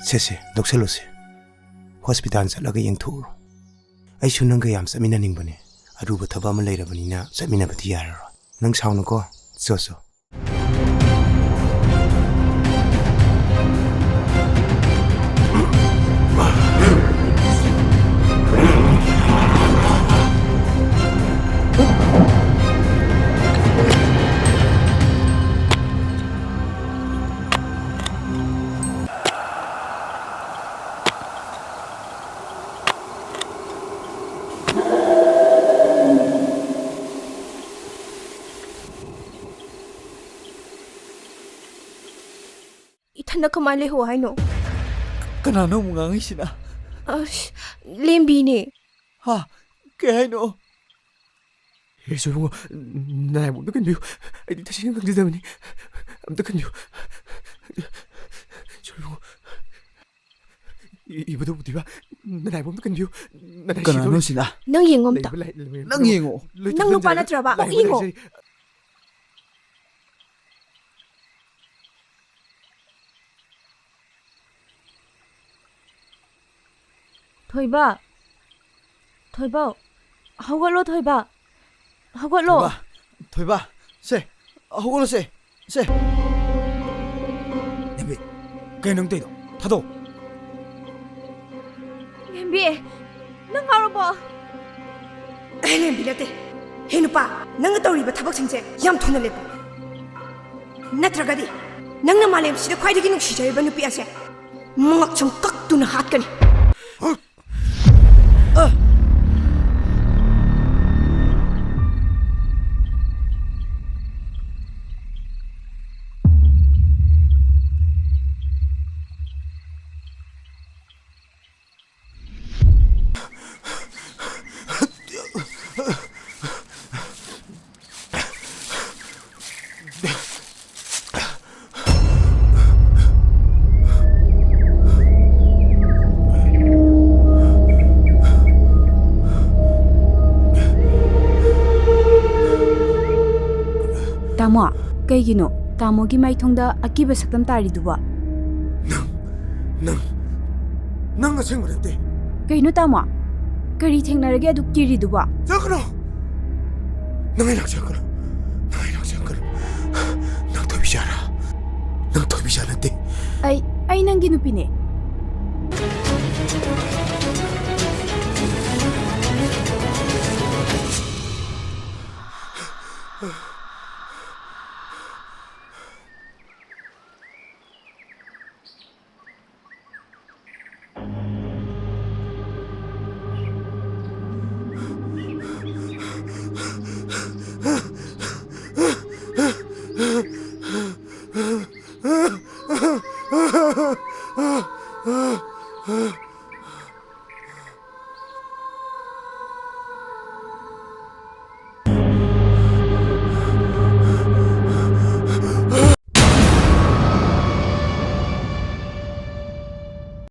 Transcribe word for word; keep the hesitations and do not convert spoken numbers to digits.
ꯁꯦ, ꯁꯦ, ꯂꯧꯁꯜꯂꯨꯁꯦ꯫ Hospital ꯆꯠꯂꯒ ꯌꯦꯡꯊꯣꯛꯎꯔꯣ꯫ ꯑꯩꯁꯨ ꯅꯪꯒ ꯌꯥꯝ ꯆꯠꯃꯤꯟꯅꯅꯤꯡꯕꯅꯦ꯫ ꯑꯔꯨꯕ ꯊꯕꯛ ꯑꯃ ꯂꯩꯔꯕꯅꯤꯅ ꯆꯠꯃꯤꯟꯅꯕꯗꯤ ꯌꯥꯔꯔꯣꯏ꯫ ꯅꯪ ꯁꯥꯎꯅꯨꯀꯣ꯫ ꯆꯣ, ꯆꯣ꯫ ꯏꯊꯟꯗ ꯀꯃꯥꯏꯅ ꯂꯩꯍꯧ ꯍꯥꯏꯅꯣ? ꯀꯅꯥꯅꯣ ꯑꯃꯨꯛ ꯉꯥꯡꯉꯤꯁꯤꯅ? ꯑꯁ, ꯂꯦꯝꯕꯤꯅꯦ꯫ ꯍꯥ? ꯀꯩ ꯍꯥꯏꯅꯣ? ꯍꯦ, ꯁꯣꯏꯕꯨꯡꯉꯣ, ꯅꯅꯥꯏꯕꯣ ꯑꯝꯇ ꯀꯟꯕꯤꯌꯨ꯫ ꯑꯩꯗꯤ ꯇꯁꯦꯡꯅ ꯈꯪꯖꯗꯕꯅꯤ꯫ ꯑꯝꯇ ꯀꯟꯕꯤꯌꯨ꯫ ꯁꯣꯏꯕꯨꯡꯉꯣ, ꯏ-, ꯏꯕꯨꯙꯧ ꯄꯨꯊꯤꯕ, ꯅꯅꯥꯏꯕꯣ ꯑꯝꯇ ꯀꯟꯕꯤꯌꯨ꯫ ꯅꯅꯥꯏ ꯀꯅꯥꯅꯣ ꯁꯤꯗꯧꯔꯦ꯫ ꯁꯤꯅ? ꯅꯪ ꯌꯦꯡꯉꯣ ꯑꯝꯇ꯫ ꯂꯩꯕ ꯂꯥꯏ-, ꯂꯩꯕ ꯅꯪ ꯂꯥꯏ-, ꯌꯦꯡꯉꯣ꯫ ꯂꯣꯏ ꯅꯪ ꯅꯨꯄꯥ ꯊꯝꯖꯔꯒ ꯅꯠꯇ꯭ꯔꯕ? ꯂꯥꯏ ꯑꯃꯨꯛ ꯌꯦꯡꯉꯣ꯫ ꯂꯩꯖꯔꯤ꯫ ꯊꯣꯏꯕ, ꯊꯣꯏꯕ, ꯍꯧꯒꯠꯂꯣ ꯊꯣꯏꯕ, ꯍꯧꯒꯠꯂꯣ꯫ ꯊꯣꯏꯕ, ꯊꯣꯏꯕ, ꯁꯦ, ꯍꯧꯒꯠꯂꯣ ꯁꯦ, ꯁꯦ꯫ ꯂꯦꯝꯕꯤ, ꯀꯩꯅꯣ ꯅꯪ ꯇꯧꯔꯤꯗꯣ? ꯊꯥꯗꯣꯛꯑꯣ꯫ ꯂꯦꯝꯕꯤ, ꯅꯪ ꯉꯥꯎꯔꯕꯣ? ꯑꯩ ꯂꯦꯝꯕꯤ ꯅꯠꯇꯦ꯫ ꯍꯦ ꯅꯨꯄꯥ, ꯅꯪꯅ ꯇꯧꯔꯤꯕ ꯊꯕꯛꯁꯤꯡꯁꯦ ꯌꯥꯝ ꯊꯨꯅ ꯂꯦꯞꯄꯣ꯫ ꯅꯠꯇ꯭ꯔꯒꯗꯤ ꯅꯪꯅ ꯃꯥꯂꯦꯝꯁꯤꯗ ꯈ꯭ꯋꯥꯏꯗꯒꯤ ꯅꯨꯡꯁꯤꯖꯔꯤꯕ ꯅꯨꯄꯤ ꯑꯁꯦ ꯃꯉꯛꯁꯝ ꯀꯛꯇꯨꯅ ꯍꯥꯠꯀꯅꯤ꯫ ꯇꯥꯃꯣ, ꯀꯩꯒꯤꯅꯣ ꯇꯥꯃꯣꯒꯤ ꯃꯥꯏꯊꯣꯡꯗ ꯑꯀꯤꯕ ꯁꯛꯇꯝ ꯇꯥꯔꯤꯗꯨꯕꯣ? ꯅꯪ ꯅꯪ, ꯅꯪ ꯑꯁꯦꯡꯕ ꯅꯠꯇꯦ꯫ ꯀꯩꯅꯣ ꯇꯥꯃꯣ? ꯀꯔꯤ ꯊꯦꯡꯅꯔꯒꯦ ꯑꯗꯨꯛ ꯀꯤꯔꯤꯗꯨꯕꯣ? ꯆꯠꯈ꯭ꯔꯣ! ꯅꯪ ꯑꯩ ꯂꯥꯛꯆꯈ꯭ꯔꯣ꯫ ꯅꯪ ꯑꯩ ꯂꯥꯛꯆꯈ꯭ꯔꯣ꯫ ꯅꯪ ꯊꯣꯏꯕꯤꯆꯥꯔꯥ? ꯅꯪ ꯊꯣꯏꯕꯤꯆꯥ ꯅꯠꯇꯦ꯫ ꯑꯩ, ꯑꯩ ꯅꯪꯒꯤ ꯅꯨꯄꯤꯅꯦ꯫